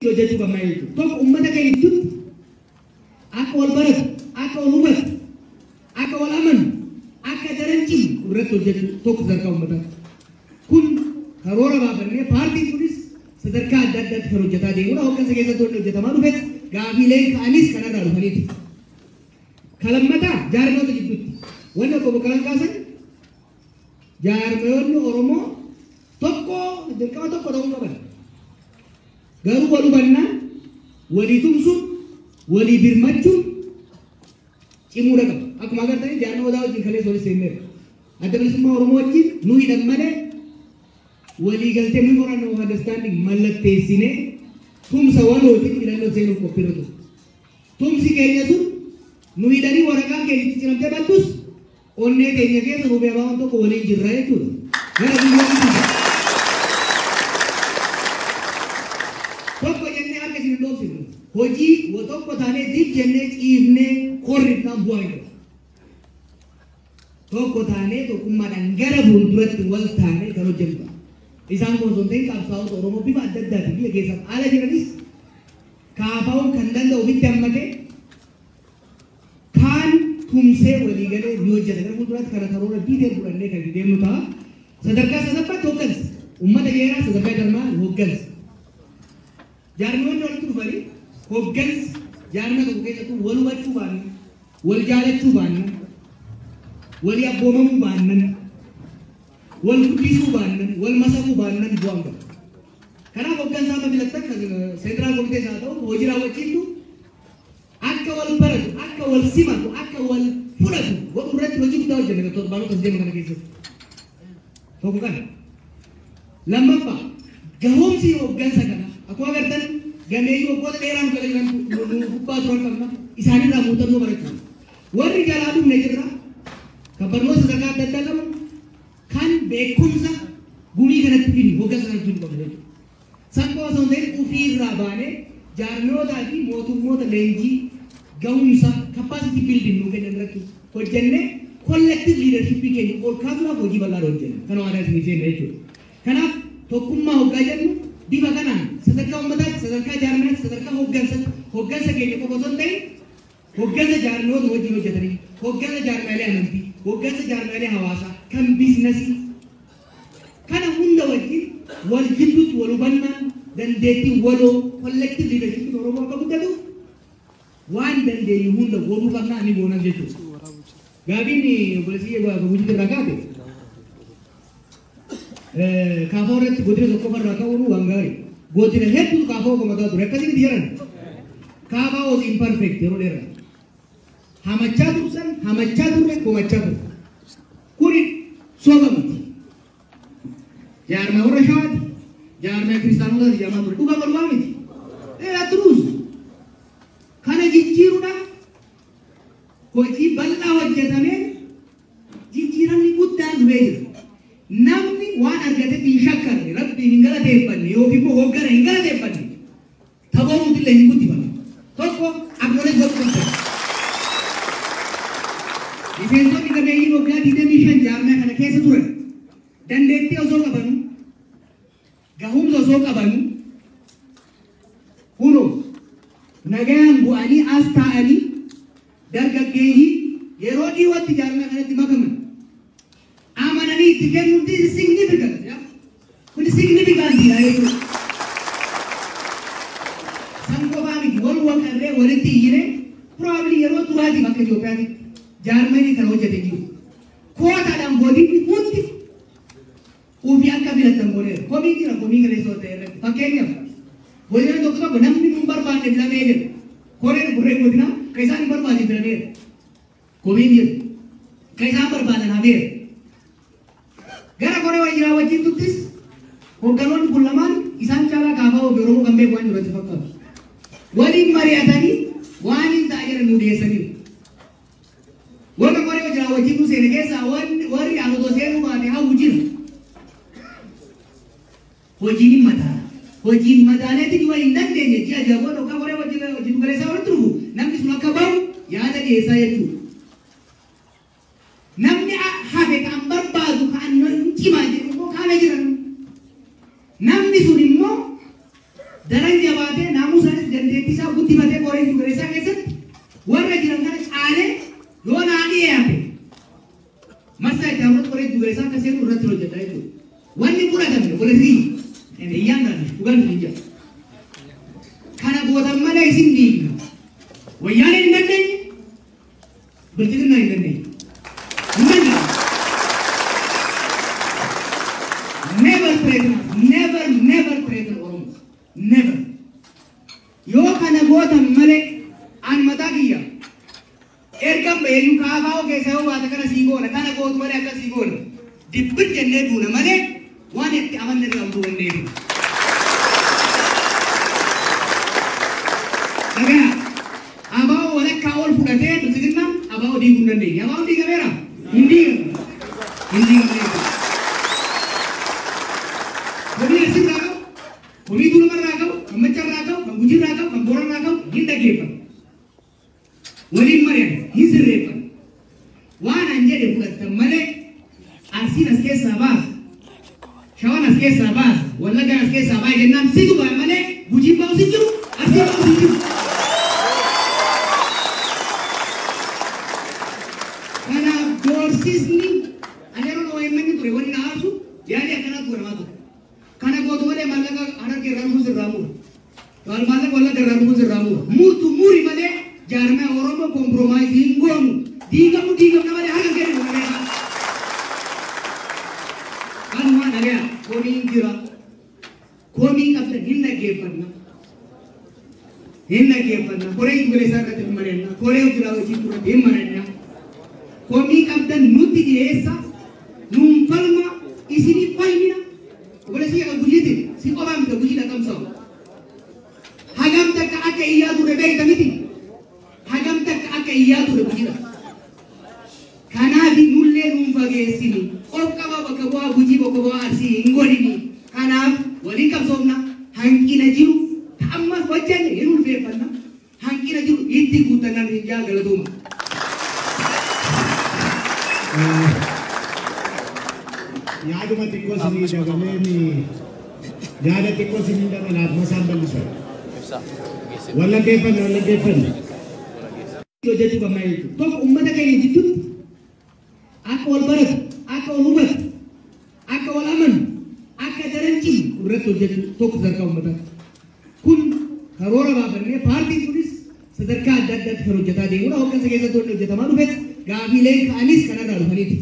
Hojjechuu qabna jechuudha. Tokko uummata keenya gidduutti akka wal baratu, akka wal hubatu, akka wal amanu, akka daran cimu irratti hojjechuu tokko sadarkaa uummataatti. Kun karoora baafannee paartiin kunis sadarkaa adda addaatti kan hojjetaa deemudha. Hooggansa keessatti wanni hojjetamaa dhufes gaafiileen ka'anis kanarraa dhufaniiti. Kalammataa jaarmoota gidduutti wanni obbo Boqqalaan kaasan jaarmoonni Oromoo tokko dirqama tokko ta'uu qaban. Garuu wal hubannaan, walii tumsuun, walii birmachuun cimuudha qaba. Akkuma agartanii jaarmaa odaa wajjin kaleessa walitti seenneerra. Adda Bilisummaa Oromoo wajjin nu hidhan malee walii galtee memorandum of understanding mallatteessinee tumsa walootiin filannoo seenuuf qophiirra ture. Tumsi keenya sun nu hidhanii waraqaan keenya itti ciramtee baddus onnee keenya keessa nuuf abaaboon tokko waliin jirra jechuudha. Gara biyyoonni jira. Tokko jennee harka isin hin dhoofsifnu. Hojii tokko taanee dib jennee ciifnee korrifnaan bu'aa hin qabu. Tokko taanee tokkummaadhaan gara fuulduratti wal taanee kan hojjennu. Isaan kun osoo hin ta'in qabsaa'ota Oromoo bifa adda addaatiin biyya keessaaf ala jiranis kaafaa'uun kan danda'u ofitti hammatee kaan tumsee walii galee ni hojjeta. Gara fuulduraatti kana karoora diitee fudhannee kan itti deemnu ta'a. Sadarkaa sadaffaatti hooggansa. Uummata jeeraa sadarkaa jarmaa hooggansa. Jaarmiyoonni walitti dhufanii hooggansi jaarma tokko keessattuu wal hubachuu baannan, wal jaalachuu baannan, walii abboomamuu baannan, wal guddisuu baannan, wal masakuu baannan bu'aan qabu. Kanaaf hooggansa amma filattan central komitees haa ta'u hojii raawwachiiftu akka wal baratu, akka wal simatu, akka wal fudhatu godhuu irratti hojii guddaa hojjenna torbaanota as deema kana keessatti. Tokko kana. Lammaffaa gahoomsi hooggansa kana akkuma agartan gameeyyii waggoota dheeraa nu jala jiran nu gubbaa turan qabna isaanirraa muuxannoo barachuu. Warri jalaa dhufne jirra kan barnoota sadarkaa adda addaa qaban kan beekumsa gumii kanatti fidnu hooggansa kanatti fidnu qabna jechuudha. San qofa osoo hin ta'in ofiirraa baanee jaarmiyootaa fi mootummoota leenjii gahumsa capacity building nuu kennan irratti hojjennee collective leadership keenya ol kaasuudhaaf hojii bal'aa hojjenna. Kana waadaa isinii seenna jechuudha. Kanaaf tokkummaa hoggaa jennu bifa kanaan sadarkaa uummataatti, sadarkaa jaarmiyaatti, sadarkaa hooggansaatti, hooggansa keenya qofa osoo hin ta'in hooggansa jaarmiyoota wajjin hojjetanii, hooggansa jaarmiyaalee amantii, hooggansa jaarmiyaalee hawaasaa, kan biizinasii kana hunda wajjin wal jidduutti wal hubannaan dandeettiin waloo collective leadership Oromoo akka guddatu waan dandeenyu hunda godhuu qabna ni goonas jechuudha. Gaafiin obboleessi Gujii irraa kaate kaafoo irratti godina tokko irraa ka'uun waan gaarii. Godina hedduutu kaafoo komataa ture. Akkasii miti jedhan. Kaafaa was imperfect yeroo dheeraa. Hamachaa tursan, hamachaa turre, komachaa turre. Kuni soba miti. Jaarmaa warra Shawaati. Jaarmaa kiristaanotaati jedhamaa ture. Dhugaa dhugaa miti. Dheeraa turuus. Kana jijjiiruudhaaf hojii bal'aa hojjetamee jijjiiramni guddaan dhufee jira. Namni waan argatetti hin shakkarre, rabbiin hin galateeffanne yookiin immoo hoggana hin galateeffanne taphoomtu illee hin guddifanne. Tokko acknowledge godhuu qabda. Miseensonni gameeyyiin waggaa 25 jaarmaa kana keessa turan dandeettii osoo qabanu, gahumsa osoo qabanu, kunoo nagayaan bu'anii as taa'anii dargaggeeyyii yeroo dhiyootti jaarmaa kanatti makaman amananii itti kennuun this is significant. Kun significant dha jechuudha. San qofaa miti wal waqarree walitti iyyine probably yeroo duraatiif akka Itoophiyaatti jaarmanii kan hojjete jiru. Kootaadhaan godinni hundi ofii akka filatan godheera. Komii jira komii kaleessa ta'e irratti. Fakkeenyaaf godina tokko tokko namni nun barbaanne filamee jira. Koreen gurreen godinaa kan isaan hin barbaanne filameera. Komiin jira. Kan isaan barbaadan hafeera. Gara koree wajjiraa wajjin hoogganoonni kun lamaan isaan caalaa kaafaa ofii Oromoo kan beeku waan jiru fakkaatu. Waliin mari'atanii waan hin ta'a jedhan nu dhiyeessaniiru. Warra koree wajjiraa wajjin nu seene keessaa warri aan otoo seenuu baate hawwu jira. Hojiin hin madaala. Hojiin madaaleetti yoo hin dandeenye ji'a ja'a booda yookaan koree wajjin galeessaa walitti dhufu namni sun akka bahu yaada dhiyeessaa jechuudha. Namni hafe kan barbaadu kan cimaa jedhu immoo kaana jiran. Namni sun immoo daran jabaatee dandeettii isaa guddifatee qoree jiru galeessaa keessatti warra jiran kana caalee yoo naa dhiyaate marsaa itti aanutti qoree jiru galeessaa akka seenu irratti hojjedha jechuudha. Wanni fudhatamne walirrii iyyaan gaanne dhugaan hin jira. Kana gootan malee isin diigna. Wayyaaneen hin dandeenye, bilchiginaa hin dandeenye. Hin dandeenye. Never threaten us. Never, never threaten Oromo. Never. Yoo kana gootan malee an mataa kiyya. Ergan baheeyyuu kaafaa keessa yoo baate kana sii goona kana gootu malee akka sii goona. Dibbin jennee duuna malee waan itti amanne irraa utuu hin. Dhagaa abaa'oo walakkaa ol fudhatee bilchiginnaan abaa'oo diiguu hin dandeenye. Abaa'oon diigameera? Hin diigamne. Hin diigamne jechuudha. Komii asirraa qabu, komii Tuulamarraa qabu, kan Maccarraa qabu, kan Gujiirraa qabu, kan Boorarraa qabu hin dhaggeeffatu. Waliin mari'an, hin sirreeffatu. Waan an jedhe fudhattan malee Arsiin as keessaa baasa, Shawaan as keessaa baasa, Wallaggaan as keessaa baasa jennaan situ ba'a malee Gujiin ba'us hin jiru, Arsiin ba'us hin jiru. Kanaaf doorsisni ani yeroo OMN ture wanni na aarsu yaadii akkanaatu godhamaa ture. Kana gootu malee maallaqa Harargee irraa dhufuus irraa mura. Maallaqa Wallagga irraa dhufuus irraa mura. Murtu muri malee jaarmaya Oromoo compromise hin goonu. Diigamu diigamna malee harka kennu malee. Kanumaa dhagaya komiin jira. Komii qabdan hin dhaggeeffanna. Hin dhaggeeffanna. Koree galeessaa irratti hin mari'anna. Koree hojii raawwachiiftuu irratti hin mari'anna. Komii qabdan nutti dhiyeessa. Nuun falma isinii falmina. Obboleessi kan Gujiitiin si qofaa miti Gujii dhaqamsa'u. Hagam takka akka iyyaa ture beekta miti. Hagam takka akka iyyaa ture Gujiidha. Kanaaf nullee nuun fageessini. Of qaba bakka bu'aa Gujii bakka bu'aa Arsii hin godhini. Kanaaf waliin qabsoofna. Hanqina jiru amma hojjenne hin ulfeeffanna. Hanqina jiru itti guuttannaan hin jaa galatooma. Yaaduma xiqqoo isinii dabaleen yaada xiqqoo isinii dabalaaf masaan bal'isan. Wallaggeeffanne wallaggeeffanne. Hojjechuu qabna jechuudha. Tokko uummata keenya jidduutti akka wal baratu, akka wal hubatu, akka wal amanu, akka daran cimu irratti hojjechuu tokko sadarkaa uummataatti. Kun karoora baafannee paartiin kunis sadarkaa adda addaatti kan hojjetaa deemudha. Hooggansa keessatti wanni hojjetamaa dhufes gaafiileen ka'anis kanarraa dhufaniiti.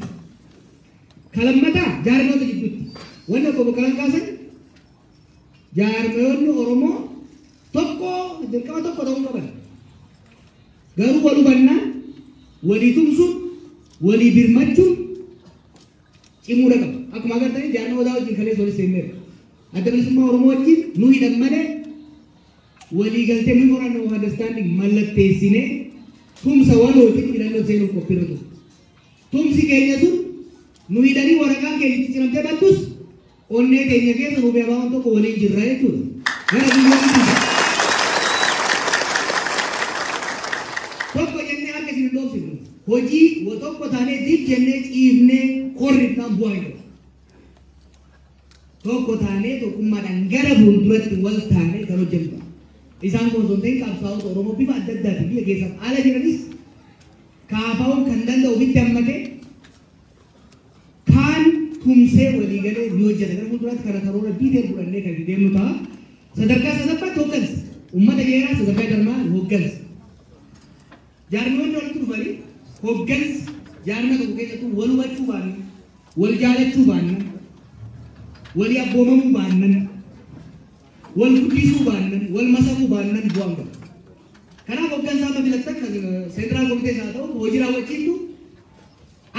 Kalammataa jaarmoota jidduutti wanni obbo Boqqalaan kaasan jaarmoonni Oromoo tokko dirqama tokko ta'uu qaban. Garuu wal hubannaan, walii tumsuun, walii birmachuun cimuudha qaba. Akkuma agartanii jaarmaa odaa wajjin kaleessa walitti seenneerra. Adda Bilisummaa Oromoo wajjin nu hidhan malee walii galtee memorandum of understanding mallatteessinee tumsa walootiin filannoo seenuuf qophiirra ture. Tumsi keenya sun nu hidhanii waraqaan keenya itti ciramtee baddus onnee keenya keessa nu beebaawwan tokko waliin jirra jechuudha. Gara biyyoonni tokko jennee harka isin hin dhoofsifnu. Hojii tokko taanee dib jennee ciifnee qorrifnaan bu'aa hin qabu. Tokko taanee tokkummaadhaan gara fuulduratti wal taanee kan hojjennu. Isaan kun osoo hin ta'in qabsaa'ota Oromoo bifa adda addaatiin biyya keessaaf ala jiranis kaafaa'uun kan danda'u ofitti hammatee kaan tumsee walii galee ni hojjeta. Gara fuulduraatti kana karoora detail fudhannee kan itti deemnu ta'a. Sadarkaa sadaffaatti hooggansa. Uummata geeraa sadarkaa jarmaa hooggansa. Jaarmiyoonni walitti dhufanii hooggansa jaarmia tokko keessattuu wal hubachuu baannan, wal jaalachuu baannan, walii abboomamuu baannan, wal guddisuu baannan, wal masakuu baannan bu'aan qabu. Kanaaf hooggansa amma filattan central committees haa ta'u hojii raawwachiiftu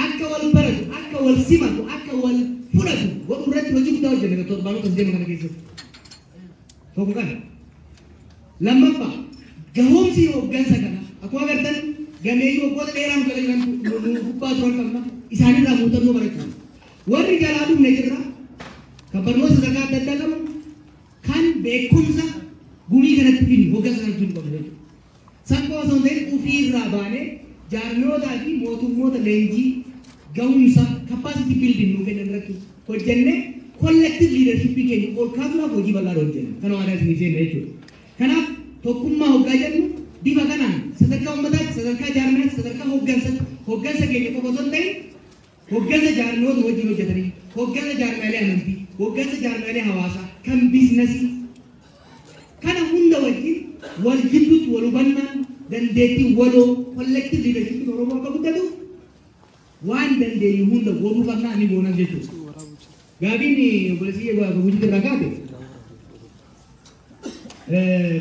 akka wal baratu, akka wal simatu, akka wal fudhatu godhuu irratti hojii guddaa hojjenna torbaanota deema kana keessatti. Tokko kana. Lammaffaa gahoomsi hooggansa kana akkuma agartan gameeyyii waggoota dheeraa nu jala jiran nu gubbaa turan qabna isaanirraa muuxannoo barachuu. Warri jalaa dhufne jirra kan barnoota sadarkaa adda addaa qaban kan beekumsa gumii kanatti fidnu hooggansa kanatti fidnu qabna jechuudha. San qofa osoo hin ta'in ofiirraa baanee jaarmiyootaa fi mootummoota leenjii gahumsa capacity building nu kennan irratti hojjennee collective leadership keenya ol kaasuudhaaf hojii bal'aa hojjenna. Kana waadaa isinii seenna jechuudha. Kanaaf Tokkummaa hoggaa jennu bifa kanaan sadarkaa uummataatti, sadarkaa jaarmiyaatti, sadarkaa hooggansaatti, hooggansa keenya qofa osoo hin ta'in hooggansa jaarmiyoota wajjin hojjetanii, hooggansa jaarmiyaalee amantii, hooggansa jaarmiyaalee hawaasaa, kan biizinasii kana hunda wajjin wal jidduutti wal hubannaan dandeettiin waloo collective leadership Oromoo akka guddatu waan dandeenyu hunda godhuu qabna, ni goonas jechuudha. Gaafiin obboleessi hojii irraa kaate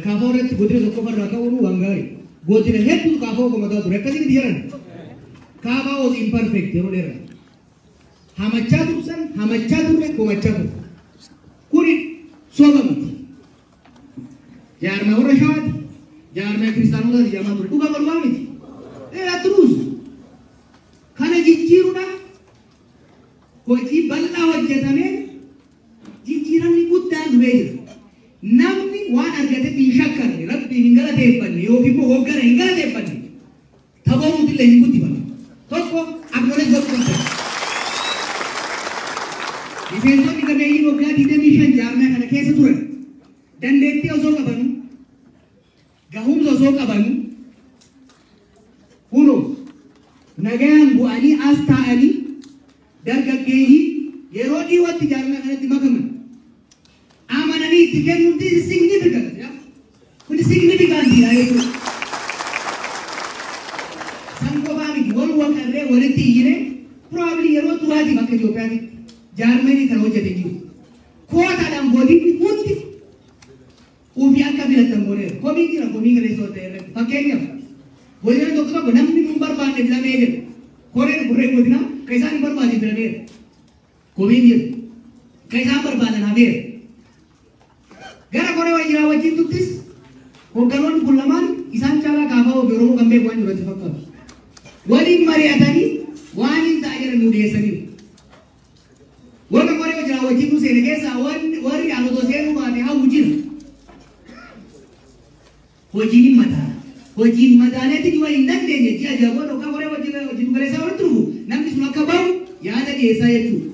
kaafoo irratti godina tokko irraa ka'uun waan gaarii. Godina hedduutu kaafoo komataa ture, akkasii miti jedhan. Kaafaa was imperfect yeroo dheeraa. Hamachaa tursan, hamachaa turre, komachaa turre. Kuni soba miti. Jaarmaa warra Shawaati. Jaarmaa kiristaanotaati jedhamaa ture. Dhugaa bal'aa miti. Turuus. Kana jijjiiruudhaaf hojii bal'aa hojjetamee jijjiiramni guddaan dhufee jira. Namni waan argatetti hin shakkarre, Rabbiin hin galateeffanne yookiin immoo hoggana hin galateeffanne, taboruutillee hin guddifanne. Tokko acknowledge gochuu qabda. Miseensonni gameeyyiin waggaa 25 jaarmaa kana keessa turan dandeettii osoo qabanu, gahumsa osoo qabanu, kunoo nagayaan bu'anii as taa'anii dargaggeeyyii yeroo dhiyootti jaarmaa kanatti makaman amananii itti kennuun, this is significant. Kun significant dha jechuudha. San qofaa miti, wal waqarree walitti iyyine, probably yeroo duraatiif akka Itoophiyaatti jaarmanii kan hojjete jiru. Kootaadhaan godinni hundi ofii akka filatan godheera. Komii jira, komii kaleessa ta'e irratti. Fakkeenyaaf, godina tokko tokko namni nun barbaanne filamee jedhu. Koreen koreen godinaa kan isaan hin barbaanne filameera. Komiin jira. Kan isaan barbaadan hafeera. Gara koree wayyaa wajjin tuttis hoogganoonni kun lamaan isaan caalaa kaafaa ofii Oromoo kan beeku waan jiru fakkaatu. Waliin mari'atanii waan hin ta'a jedhan nu dhiyeessaniiru. Warra koree wajjin wajjin nu seene keessaa warri anotoo seenuu baate hawwu jira. Hojiin hin madaala. Hojiin madaaleetti dhuma hin dandeenye, ji'a 6 booda yookaan koree wajjin hojii galeessaa walitti dhufu namni sun akka bahu yaada dhiyeessaa jechuudha.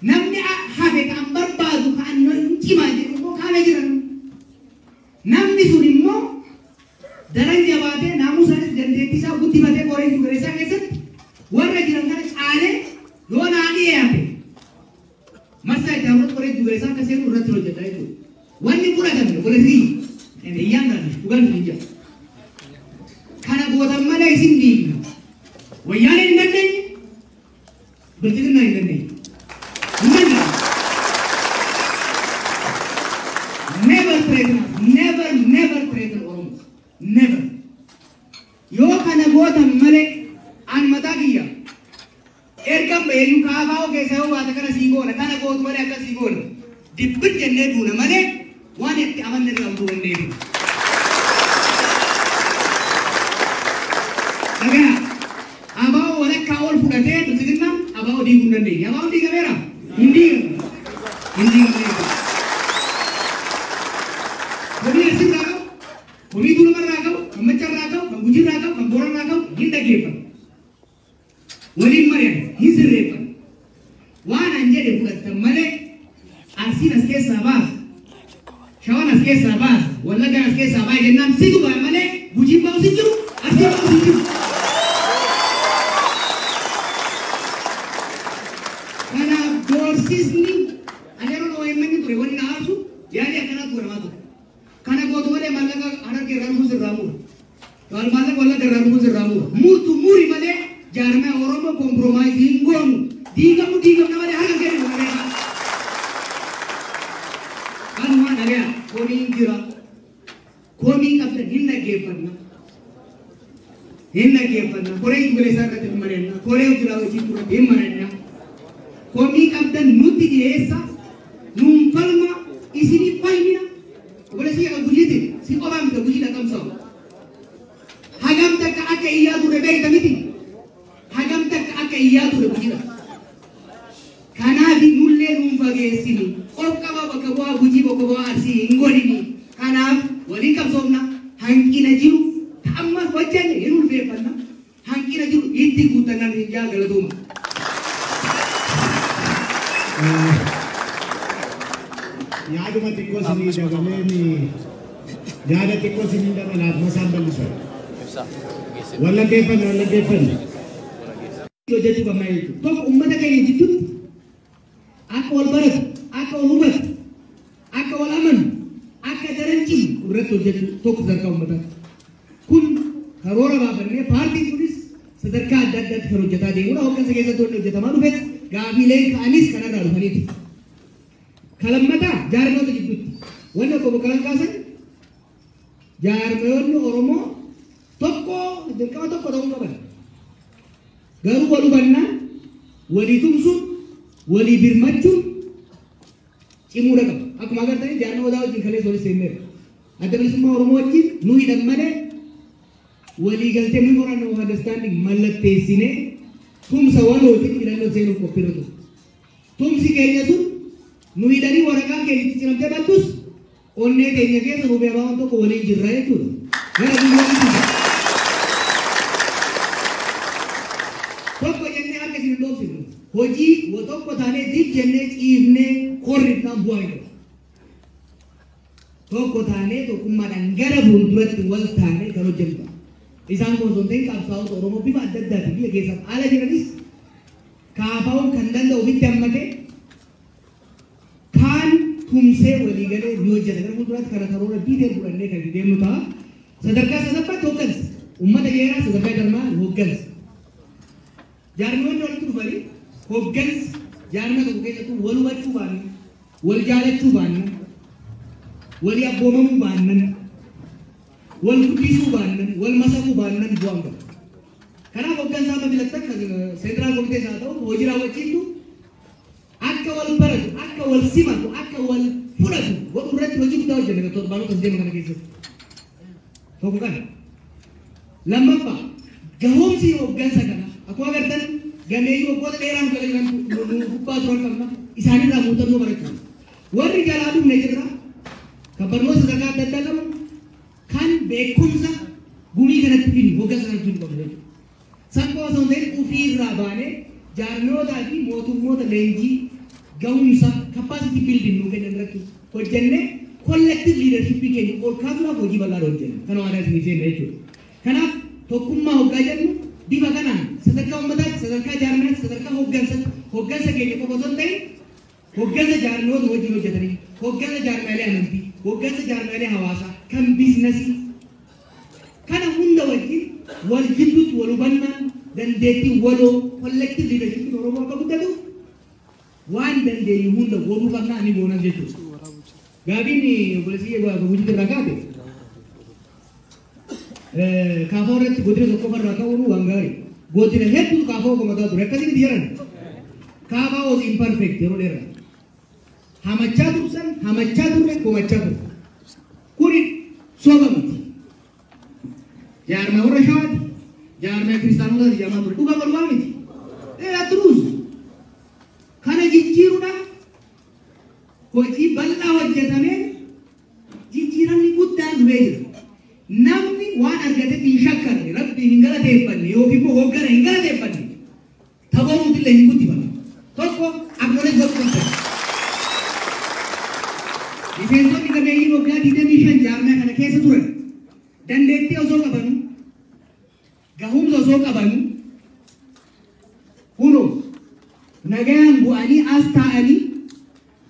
Namni hafe kan barbaadu kan hin cimaa jedhu immoo kaana jiran. Namni sun immoo daran jabaatee naamusaanis dandeettii isaa guddifatee koree galeessaa keessatti warra jiran kana caalee yoo naa dhiyaate marsaa itti aanutti koree galeessaa akka seenu irratti hojjeta jechuudha. Wanni fudhatame obboleessi iyyaan kana dhugaan hin jira. Kana gootan malee isin diigna. Wayyaaneen hin dandeenye, bilchiginaa hin dandeenye. Hin dandeenye. Never threaten us. Never, never threaten Oromo. Never. Yoo kana gootan malee an mataa kiyya erga eenyu kaafaa keessa yoo baate kana sii goona, kana gootu malee akka sii goona. Dibbin jennee duuna malee waan itti amanne irraa utuu hin deebinu. Dhagaa abaa'oo walakkaa ol fudhatee bilchiginnaan abaa'oo diiguu hin dandeenye. Abaa'oon diigameera? Hin diigamne. Hin diigamne. Komii asirraa qabu, komii Tuulamarraa qabu, kan Maccarraa qabu, kan Gujiirraa qabu, kan Boorarraa qabu hin dhaggeeffatu. Waliin mari'an, hin sirreeffatu. Waan an jedhe fudhattan malee Arsiin as keessaa baasa, Shawaan as keessaa baasa, Wallaggaan as keessaa baasa jennaan situ ba'a malee Gujiin ba'us hin jiru, Arsiin ba'us hin jiru. Kanaaf doorsisni ani yeroo OMN ture wanni na aarsu yaalii akkanaatu godhamaa ture. Kana gootu malee maallaqa Harargee irraa dhufuus irraa mura. Maallaqa Wallagga irraa dhufuus irraa mura. Murtu muri malee jaarmaya Oromoo compromise hin goonu. Diigamu diigamna malee harka kennu malee. Kanuma dhagaa komiin jira. Komii qabdan hin dhaggeeffanna. Hin dhaggeeffanna. Koree galeessaa irratti hin mari'anna. Koree hojii hojii irratti hin mari'anna. Komii qabdan nutti dhiyeessa. Nuun falma, isinii falmina. Obboleessi akka Gujiiti si qofaa miti Gujii dhaqqabsaa'u. Hagam takka akka iyyaa ture beekta miti. Hagam takka akka iyyaa ture Gujiidha. Kanaaf nullee nuun fageessini. Of qaba bakka bu'aa Gujii, bakka bu'aa Arsii hin godhini. Kanaaf waliin qabsoofna. Hanqina jiru amma hojjenne hin ulfeeffanna. Hanqina jiru itti guuttannaan hin jaa, galatooma. Yaaduma xiqqoo isinii dabaleen Yaada xiqqoo isiniin dabalaaf masaan bal'isan. Wallaggeeffanne wallaggeeffanne. Hojjechuu qabna jechuudha. Tokko uummata keenya jidduutti akka wal baratu, akka wal hubatu, akka wal amanu, akka daran cimu irratti hojjechuu tokko sadarkaa uummataatti. Kun karoora baafannee paartiin kunis sadarkaa adda addaatti kan hojjetaa deemudha. Hooggansa keessatti wanni hojjetamaa dhufes gaafiileen ka'anis kanarraa dhufaniiti. Kalammataa jaarmoota jidduutti. Wanni obbo Boqqalaan kaasan jaarmoonni Oromoo tokko dirqama tokko ta'uu qaban. Garuu wal hubannaan, walii tumsuun, walii birmachuun cimuudha qaba. Akkuma agartanii jaarmaa odaa wajjin kaleessa walitti seenneerra. Adda Bilisummaa Oromoo wajjin nu hidhan malee walii galtee memorandum of understanding mallatteessinee tumsa walootiin filannoo seenuuf qophiirra ture. Tumsi keenya sun nu hidhanii waraqaan keenya itti ciramtee battus onnee keenya keessa nuuf abaaboon tokko waliin jirra jechuudha. Gara biyyoonni jira. Tokko jennee harka isin hin dhoofsifnu. Hojii tokko taanee dib jennee ciifnee korrifnaan bu'aa hin qabu. Tokko taanee tokkummaadhaan gara fuulduratti wal taanee kan hojjennu. Isaan kun osoo hin ta'in qabsaa'ota Oromoo bifa adda addaatiin biyya keessaaf ala jiranis kaafaa'uun kan danda'u ofitti hammatee kaan tumsee walii galee ni hojjeta. Gara fuulduraatti kana karoora biitee fudhannee kan deemnu ta'a. Sadarkaa sadaffaatti hooggansa. Uummata jeeraa sadarkaa jarmaa hooggansa. Jaarmiyoonni walitti dhufanii hooggansa jaarma tokko keessattuu wal hubachuu baannan, wal jaalachuu baannan, walii abboomamuu baannan, wal guddisuu baannan, wal masakuu baannan bu'aan qabu. Kanaaf hooggansa amma filattan central komitees haa ta'u hojii raawwachiiftu akka wal baratu, akka wal simatu, akka wal fudhatu godhu irratti hojii guddaa hojjenna torbaanota as deema kana keessatti. Tokko kana. Lammaffaa gahoomsi hooggansa kana akkuma agartan gameeyyii waggoota dheeraa nu jala jiran nu gubbaa turan qabna isaanirraa muuxannoo barachuu. Warri jalaa dhufne jirra kan barnoota sadarkaa adda addaa qabu kan beekumsa gumii kanatti fidnu hooggansa kanatti fidnu qabna jechuudha. San qofa osoo hin ta'in ofiirraa baanee jaarmiyootaa fi mootummoota leenjii gahumsa capacity building nuu kennan irratti hojjennee collective leadership keenya ol kaasuudhaaf hojii bal'aa hojjenna. Kana waadaa isinii seenna jechuudha. Kanaaf tokkummaa hoggaa jennu bifa kanaan sadarkaa uummataatti, sadarkaa jaarmiyaatti, sadarkaa hooggansaatti, hooggansa keenya qofa osoo hin ta'in hooggansa jaarmiyoota wajjin hojjetanii, hooggansa jaarmiyaalee amantii, hooggansa jaarmiyaalee hawaasaa, kan biizinasii kana hunda wajjin wal jidduutti wal hubannaan dandeettii waloo collective leadership Oromoo akka guddatuuf waan dandeenyu hunda godhuu qabna ani goonas jechuudha. Gaafiin obboleessi hojii irraa kaate kaafoo irratti godina tokko irraa ka'uun waan gaarii. Godina hedduu kaafoo komataa ture akkasitti jedhan. Kaafaa was imperfect yeroo dheeraa. Hamachaa tursan, hamachaa turre, komachaa turre. Kuni soba miti. Jaarmaa warra Shawaati, jaarmaa kiristaanotaati jedhamaa ture. Dhugaa bal'aa miti. Dheeraa turuus. Kana jijjiiruudhaaf hojii bal'aa hojjetamee jijjiiramni guddaan dhufee jira. Namni waan argatetti hin shakkarre, rabbiin hin galateeffanne yookiin immoo hoggana hin galateeffanne taphoomtu illee hin guddifanne. Tokko acknowledge godhuu qabda. Miseensonni gameeyyiin waggaa 25 jaarmaa kana keessa turan dandeettii osoo qabanu, gahumsa osoo qabanu, kunoo nagayaan bu'anii as taa'anii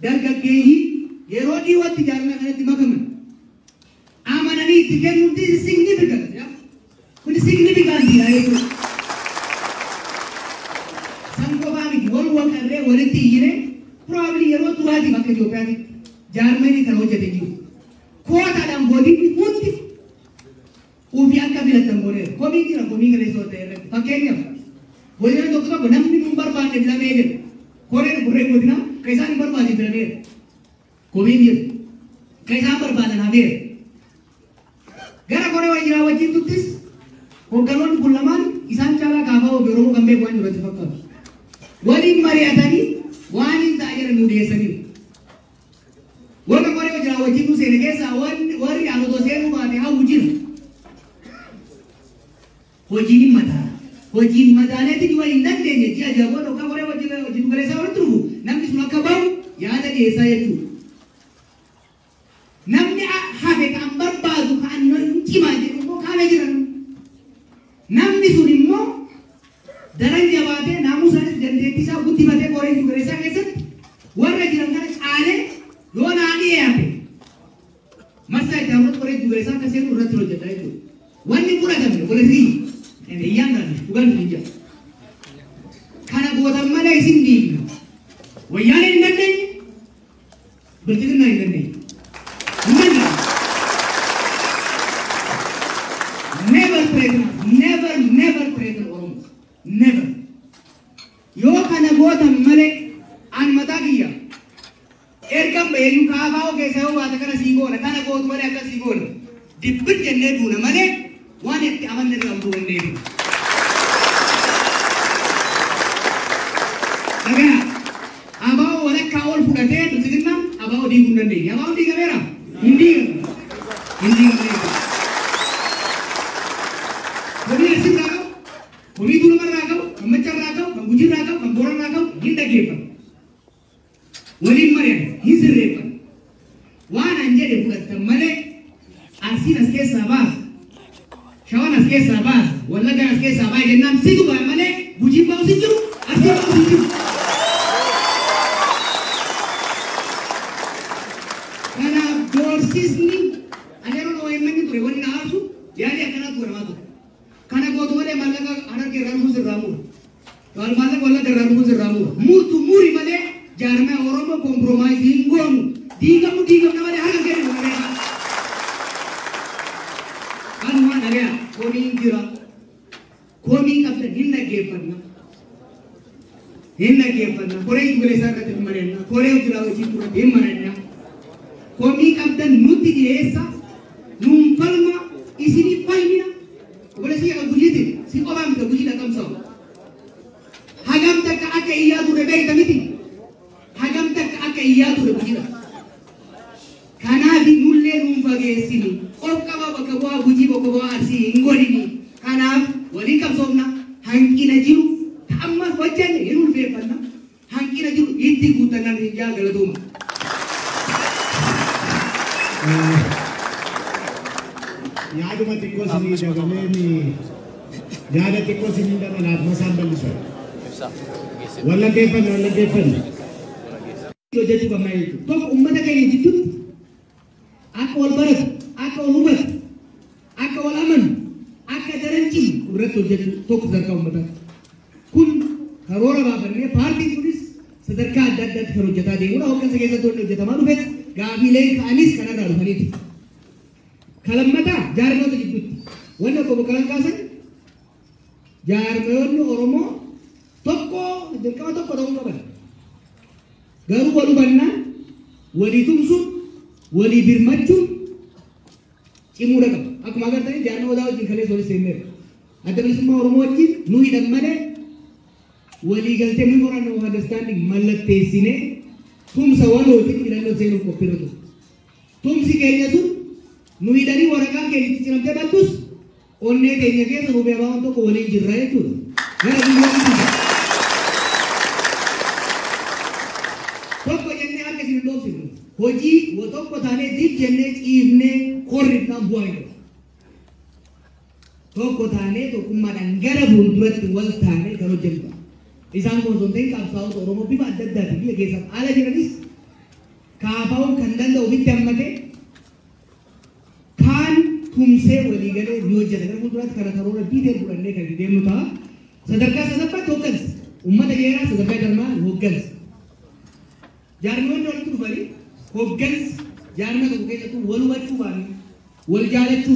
dargaggeeyyii yeroo dhiyootti jaarmaa kanatti makaman amananii itti kennuun this is significant. Kun significant jechuudha. San qofaa miti wal waqarree walitti iyyine probably yeroo duraatiif akka Itoophiyaatti jaarmanii kana hojjete jiru. Kootaadhaan godinni hundi ofii akka filatan godheera. Komii jira komii kaleessa ta'e irratti. Fakkeenyaaf godina tokko tokko namni nun barbaanne filamee jira. Koreen gurreen godinaa kan isaan hin barbaanne filameera. Komiin jira. Kan isaan barbaadan hafeera. Gara koree wajjiraa wajjin tuttis hoogganoonni kun lamaan isaan caalaa kaafaa ofii Oromoo kan beeku waan jiru fakkaatu. Waliin mari'atanii waan hin ta'a jedhan nu dhiyeessaniiru. Warra koree wajjiraa wajjin nu seene keessaa warri aan otoo seenuu baate hawwu jira. Hojiin hin madaala. Hojiin madaaleetti waan hin dandeenye ji'a ja'a booda yookaan koree wajjin galeessaa walitti dhufu namni sun akka bahu yaada dhiyeessaa jechuudha. Namni hafe kan barbaadu cimaa jedhu immoo kaana jiran. Namni sun immoo daran jabaatee naamusaanis dandeettii isaa guddifatee qoree giddu keessatti warra jiran kana caalee yoo naa dhiyaate marsaa itti aanutti qoree giddu galeessaa akka seenu irratti hojjeta jechuudha. Wanni fudhatamne walirrii iyyaan gaanne dhugaan hin jiru. Kana gootan malee isin diigna. Wayyaaneen hin dandeenye, bilchiginaa hin dandeenye. Hin dandeenye. Never threaten, never, never threaten Oromo. Never. Yoo kana gootan malee an mataa kiyya. Ergan baheeyyuu kaafaa keessa yoo baate kana sii goona, kana gootu malee akka sii goona. Dibbir jennee duuna malee waan itti amanne irraa utuu hin deebinu. Dhagaa abaa'oo walakkaa ol fudhatee bilchiginnaan abaa'oo diiguu hin dandeenye. Abaa'oon diigameera? Hin diigamne. Hin diigamne. Komii Arsii irraa qabu, komii Tuulamaa irraa qabu, kan Machaa irraa qabu, kan Gujii irraa qabu, kan Boorana irraa qabu hin dhaggeeffatu. Waliin mari'an hin sirreeffatu. Waan an jedhe fudhattan malee Arsiin as keessaa baasa, Shawaan as keessaa baasa, Wallaggaan as keessaa baasa jennaan situ ba'a malee Gujiin ba'us hin jiru, Arsiin ba'us hin jiru. Kanaaf doorsisni ani yeroo OMN ture wanni na aarsu yaalii akkanaatu godhamaa ture. Kana gootu malee maallaqa Harargee irraa dhufuus irraa mura. Maallaqa Wallagga irraa dhufuus irraa mura. Murtu muri malee jaarmaya Oromoo compromise hin goonu. Diigamu diigamna malee harka kennu malee. Kanuma dhagaya komiin jira. Komii qabdan hin dhaggeeffanna. Hin dhaggeeffanna. Koree giddu galeessaa irratti hin mari'anna. Koree hojii raawwachiiftuu irratti hin mari'anna. Komii qabdan nutti dhiyeessa. Nuun falma isinii falmina. Obboleessi kiyya kan Gujiitiin si qofaa miti Gujii dhaqamsa'u. Hagam takka akka iyyaa ture beekta miti. Hagam takka akka iyyaa ture Gujiidha. Kanaaf nullee nuun fageessini. Of qaba bakka bu'aa Gujii bakka bu'aa Arsii hin godhini. Kanaaf waliin qabsoofna. Hanqina jiru amma hojjenne hin ulfeeffanna. Hanqina jiru itti guuttannaan hin jaa galatooma. Yaaduma xiqqoo isinii dabaleen yaada xiqqoo isinii dabalaaf masaan bal'isan. Wallaggeeffanne wallaggeeffanne. Hojjechuu qabna jechuudha. Tokko uummata keenya jidduutti akka wal baratu, akka wal hubatu, akka wal amanu, akka daran cimu irratti hojjechuu tokko sadarkaa uummataatti. Kun karoora baafannee paartiin kunis sadarkaa adda addaatti kan hojjetaa deemudha. Hooggansa keessatti wanni hojjetamaa dhufes gaafiileen ka'anis kanarraa dhufaniiti. Kalammataa jaarmoota jidduutti wanni obbo Boqqalaan kaasan jaarmoonni Oromoo tokko dirqama tokko ta'uu qaban. Garuu wal hubannaan, walii tumsuun, walii birmachuun cimuudha qaba. Akkuma agartanii jaarmaa odaa wajjin kaleessa walitti seenneerra. Adda Bilisummaa Oromoo wajjin nu hidhan malee walii galtee memorandum of understanding mallatteessinee tumsa walootiin filannoo seenuuf qophiirra ture. Tumsi keenya sun nu hidhanii waraqaan keenya itti ciramtee battus onnee keenya keessa nu beekaa tokko waliin jirra jechuudha. Gara biyyoonni jira. Tokko jennee harka isin hin dhoofsifnu. Hojii tokko taanee dib jennee ciifnee korrifnaan bu'aa hin qabu. Tokko taanee tokkummaadhaan gara fuulduratti wal taanee kan hojjennu. Isaan kun osoo hin ta'in qabsaa'ota Oromoo bifa adda addaatiin biyya keessaaf ala jiranis kaafaa'uun kan danda'u ofitti hammatee kaan tumsee walii galee ni hojjeta. Gara fuulduraatti kana karoora detail fudhannee kan itti deemnu ta'a. Sadarkaa sadaffaatti hooggansa. Uummata jeeraa sadarkaa jarmaa hooggansa. Jaarmiyoonni walitti dhufanii hooggansa jaarmaa tokko keessattuu wal hubachuu baanne wal jaalachuu